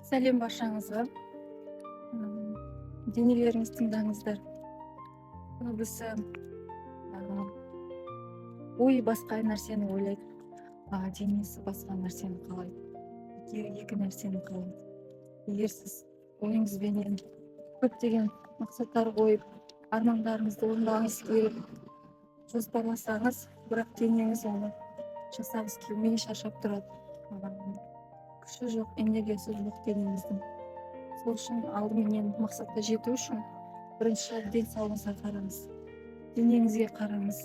Сәлем баршаңызға! Денелеріңізді тыңдаңыздар. Көбісі ой басқа нәрсені ойлайды, а денесі басқа нәрсені қалайды. Екеуі екі нәрсені қалайды. Егер сіз ойыңызбенен көптеген мақсаттар қойып, армандарыңызды орындағыңыз келіп жоспарласаңыз, бірақ денеңіз оны жасағысы келмей, шаршап тұрады. Күші жоқ, энергиясы жоқ денеңіздің. Сол үшін алдыменен мақсатқа жету үшін бірінші денсаулығыңызға қараңыз, денеңізге қараңыз,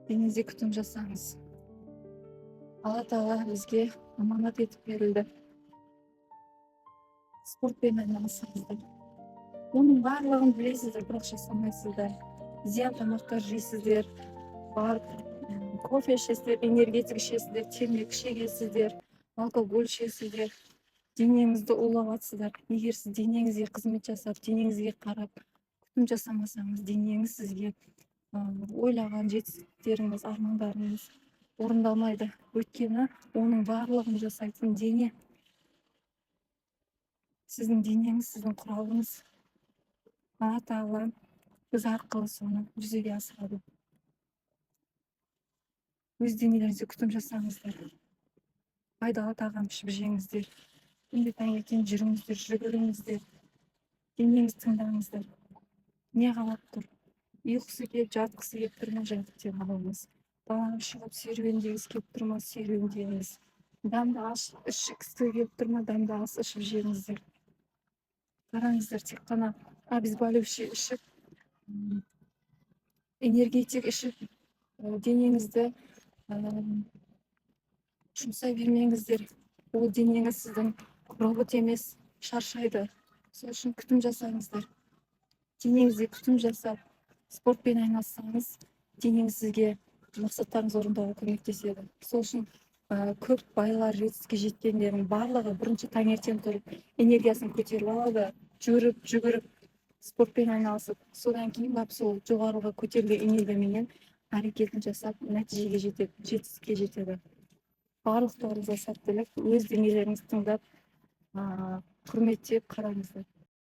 денеңізге күтім жасаңыз. Алла Тағала бізге аманат етіп берілді. Спортпен айналысыңыздар. Оның барлығын білесіздер, бірақ жасамайсыздар. Зиян тамақтар жейсіздер, барып кофе ішесіздер, энергетик ішесіздер, темекі шегесіздер, алкоголь ішесіздер, денеңізді улап жатсыздар. Егер сіз денеңізге қызмет жасап, денеңізге қарап күтім жасамасаңыз, денеңіз сізге ойлаған жетістіктеріңіз, армандарыңыз орындалмайды. Өйткені оның барлығын жасайтын дене. Сіздің денеңіз — сіздің құралыңыз. Алла Тағала біз арқылы соны жүзеге асырады. Өз денелеріңізге күтім жасаңыздар, пайдалы тағам ішіп жеңіздер, күнде таңертең жүріңіздер, жүгіріңіздер, денеңізді тыңдаңыздар. Не қалап тұр? Ұйқысы келіп, жатқысы келіп тұр ма? Жатып демалыңыз. Далаға шығып серуендегісі келіп тұр ма? Серуендеңіз. Дәмді ас ішкісі келіп тұр ма? Дәмді ас ішіп жеңіздер. Қараңыздар, тек қана обезболивающий ішіп, энергетик ішіп, денеңізді жұмсай бермеңіздер. Ол денеңіз сіздің робот емес, шаршайды. Сол үшін күтім жасаңыздар. Денеңізге күтім жасап, спортпен айналыссаңыз, денеңіз сізге мақсаттарыңызды орындауға көмектеседі. Сол үшін көп байлар, жетістікке жеткендердің барлығы бірінші таңертең тұрып, энергиясын көтеріп алады, жүріп, жүгіріп, спортпен айналысып, содан кейін барып сол жоғарыға көтерілген энергияменен әрекетін жасап, нәтижеге жетеді, жетістікке жетеді. Барлықтарыңызға сәттілік! Өз денелеріңізді тыңдап, құрметтеп қараңыздар.